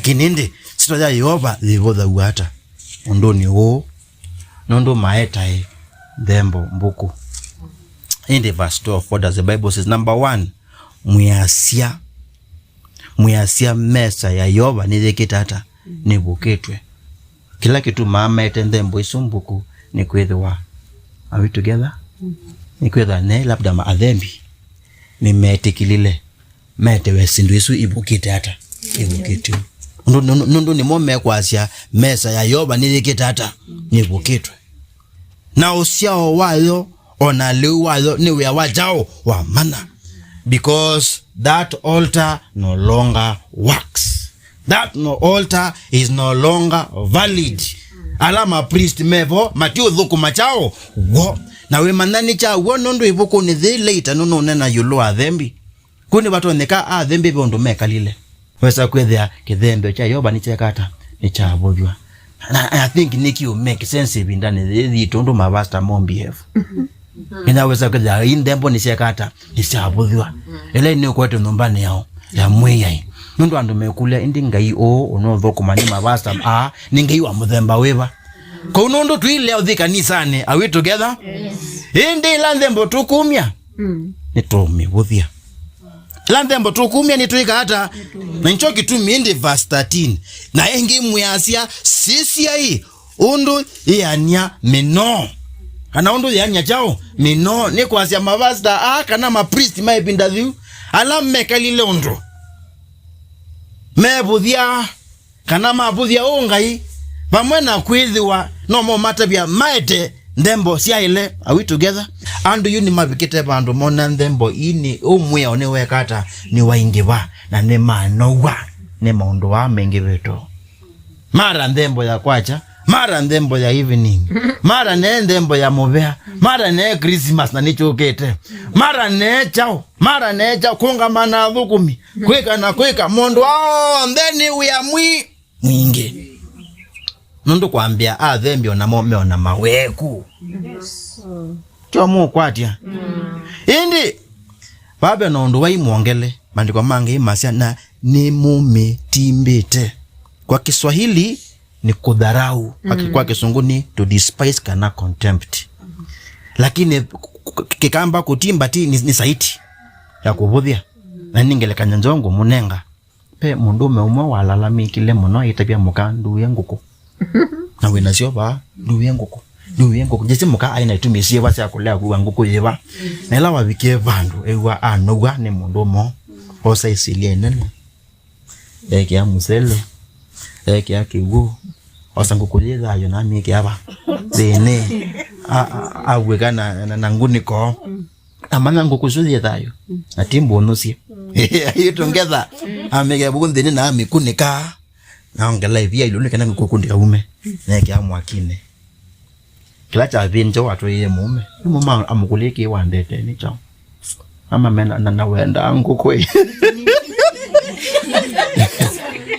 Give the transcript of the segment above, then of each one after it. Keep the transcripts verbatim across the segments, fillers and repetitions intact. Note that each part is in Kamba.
Lakini ĩndĩ, syĩtwa ya Yeova yĩvũthaw'a ata ũndũnĩ ũũ? Nũndũ maetae nthembo mbũkũ. Ĩndĩ verse twelve, what does the Bible says? Number one, mwĩasya, mwĩasya mesa ya Yeova nĩyĩkĩte ata? Nĩvukĩtwe. Kĩla kĩtumaa maete nthembo isu mbũkũ nĩ kwĩthĩwa, are we together? Nĩ kwĩthĩwa ne labda ma athembi nĩmetĩkĩlile metewe syĩndũ isu ivukĩte ata? Ivukĩtwe. Nũndũ, nũndũ, nũndũ nĩmo mekwasya mesa ya Yeova nĩyĩkĩte ata? Nĩvukĩtwe. Na ũsyao wayo, o na lĩu wayo, nĩ wĩa wa kyaũ? Wa mana. Because that altar no longer works. That no altar is no longer valid. Ala ma priest mevo matiũthũkũma kyaũ? W'o. Na wĩmanya nĩ kya w'o, nũndũ ĩvukunĩ yĩĩ later nũnũnena ĩũlũ wa athembi. Kũu nĩvatonyeka athembi ve ũndũ mekalile. Wesa kwĩthĩa kĩthembeo kya Yeova nĩkyeka ata? Nĩkyavũthw'a. Na I think nĩkĩ ũ make sense ĩvindanĩ yĩĩ yitũ ũndũ mavasta mo behave. Nginya wesa kwĩthĩa ii nthembo nĩsyeka ata? Nĩsyavũthw'a. Ĩla nĩũkwete nyũmbanĩ yao ya Mwĩai. Nũndũ andũ mekũlya, ĩndĩ Ngai ũũ ũnũthũkũma nĩ mavasta aa, nĩ Ngai wa mũthemba wĩva? Kũu nũndũ tũilea ũthi kanisanĩ, are we together? Yes. Ĩndĩ ĩla nthembo tũkumya, Mm. nĩtũmĩvũthya. Ĩla nthembo tũkumya nĩtwĩka ata? Na nĩkyo kĩtumi ĩndĩ verse thirteen. Na ĩngĩ mwĩasya, sisyai, ũndũ yĩany'a mĩnoo. Kana ũndũ yĩany'a kyaũ? Mĩnoo. Nĩ kwasya mavasta aa kana mapristi ma ĩvinda yĩu, ala mekalile ũndũ mevũthya, kana mavũthya ũũ Ngai, vamwe na kwĩthĩwa no mo matavya maete nthembo syaĩle. Are we together? Andũ yu nĩmavikĩte vandũ mona nthembo ii nĩ ũmwĩao nĩweka ata? Nĩwaingĩva, na nĩmanow'a nĩ maũndũ aa maingĩvĩtwe. Mara nthembo ya kwacha, mara nthembo ya evening, mara ne nthembo ya mũvea, mara ne Christmas na nĩkyũkĩte, mara ne kyaũ, mara ne kyaũ, kũngama na athũkũmi, kwĩka na kwĩka, mũndũ onthe nĩ wĩa mwi-, mwingĩ. Nũndũ kwambĩa athembi o namo meona maweku. Kyo mũkwatya. Ĩndĩ, vave na ũndũ wai mwongele, maandĩko ma Ngai masya, na nĩmũmĩtimbĩte. Kwa Kiswahili ni kudharau. Kwa ki-, kwa Kĩsũngũ ni to despise kana contempt. Lakini k-, k-, kĩkamba kũtimba ti ni, ni saiti ya kũvũthya. Na nĩ ngelekany'o nzeo ngũmũnenga. Ve mũndũũme ũmwe walalamĩkile mũno aitavya mũka, "Ndũĩe ngũkũ." Na wĩ nasyo vaa, "Ndũĩe ngũkũ. Ndũĩe ngũkũ." Njĩsĩ mũka aĩ na itumi syĩva sya kũlea kũua ngũkũ yĩva. Na ĩla wavikie vandũ, ew'a anow'a nĩ mũndũũme ũũ. Osa ĩsilia ĩnene. Ekĩa mũsele, ekĩa kĩw'ũ, osa ngũkũ yĩ thayũ na amĩkĩa va nthĩnĩ. A-, a-, avw'ĩka na, na, na ngunĩko. Amanya ngũkũ isu yĩ thayũ, na ti mbũnũsye. Ayĩtũngetha, amĩkĩa vuku nthĩnĩ na amĩkunĩka. Na ongela ĩvia ĩlũlũ nĩ kana ngũkũ ndĩkaume. Na ekĩa mwakinĩ. Kĩla kyavĩndya watwaĩe mũũme. Yu mũũme amũkũlya kĩĩ wandetee nĩ kyaũ? Ama mena na, na wenda ngũkũ ĩ.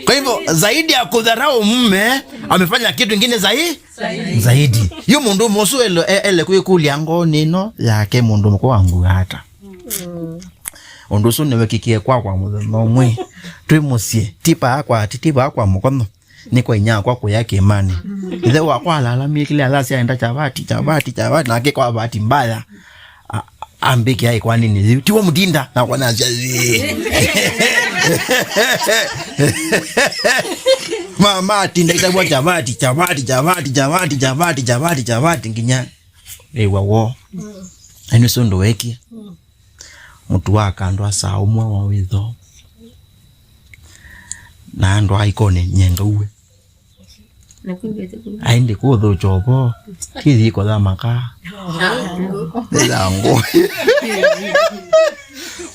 Kwa hivyo, zaidi ya kudharau mume, amefanya kitu kingine zaidi. Zaidi. Yu mũndũ ũmwe ũsu ele, e-, ele kwĩkũlya ngoonĩ ĩno yake, mũndũ mũka wangu ata? Ũndũ ũsu nĩwekĩkie kwakwa mũthenya ũmwe. Twĩ mũsyĩ, ti paa kwa ati, ti paa kwa mũkono. Nĩ kwa inyakwa kũya kĩĩmanĩ. Ĩthe wakwa alalamĩkile, alasya enda chavati, chavati, chavati, nake kwa bahati mbaya, a-, ambĩkĩa ĩkwaninĩ yĩu. Tiwo mũtinda, nakwa nasya, "Ĩĩ." Mama atinda itavwa chavati, chavati, nginya ĩwa woo. Ĩno sũndũ wekie. Mũtu wa kandwa saa ũmwe wa wĩtho. Na andũ a ikone nyenga uwe. Na kwĩmbĩte kũu. Aĩ ndĩkũthũkya ũvoo. Kĩthi kũtha makaa. Nĩ ya ngũ.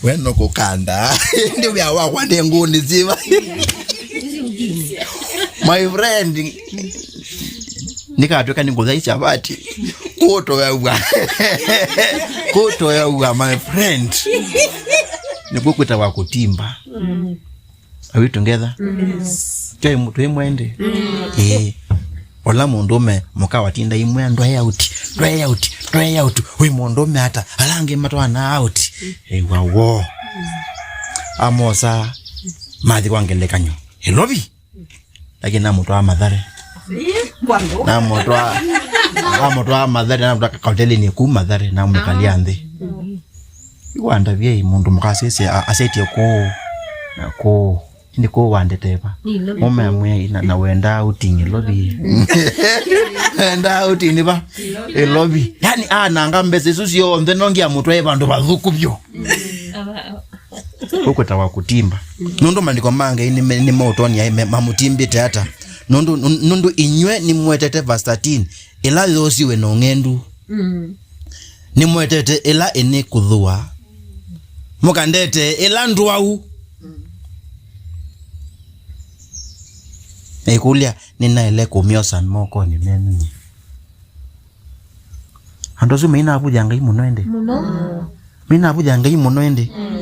We no kũkanda. Ndi wĩa wakwa nĩ ngũnĩ syĩva. My friend. Nĩkatwĩka nĩ ngũtha ichavati. Kũtoewa. Kũtoewa, my friend. Nĩkw'o kwĩtawa kũtimba. Mm. Are we together? Yes. Twĩ, twĩ mwende? Mm. Ĩĩ. Ola mũndũũme mũka watinda imwe, "Ndwae out, ndwae out, ndwae out." Wĩ mũndũũme ata? Ala angĩ matwaana out. Ĩwa woo. Amosa mathi kwa ngelekany'o. Ĩlovi. Lakini namũtwaa Mathare. Namũtwaa, namũtwaa Mathare, namũtwaa kahotelinĩ kũu Mathare, namũkalya nthĩ. Ĩwandavye mũndũ mũka asisye, a-, asetie kũũ na kũũ. Ĩndĩ kũũ wandetee va? Nĩ Ilovi. Mũme amwĩa ina na wendaa outing Ilovi. Wendaa outing va? Ilovi. Yani ananga mbesa isu syonthe nongia mũtwae vandũ vathũku vyũ. Ũkwĩtawa kũtimba. Nũndũ maandĩko ma Ngai nĩme-, nĩmaũtonya me-, mamũtimbĩte ata. Nũndũ, nũndũ inyw'ĩ nĩmwetete verse thirteen, ĩla yosiwe na ũng'endu. Mm. Nĩmwetete ĩla ĩnĩ kũthũa. Mũkandete ĩla ndwau. Naikũlya, nĩnaĩle kũmyosa mokonĩ menyu? Andũ asu mainavũthya Ngai mũno ĩndĩ. Mũno. Mainavũthya Ngai mũno ĩndĩ. Mm.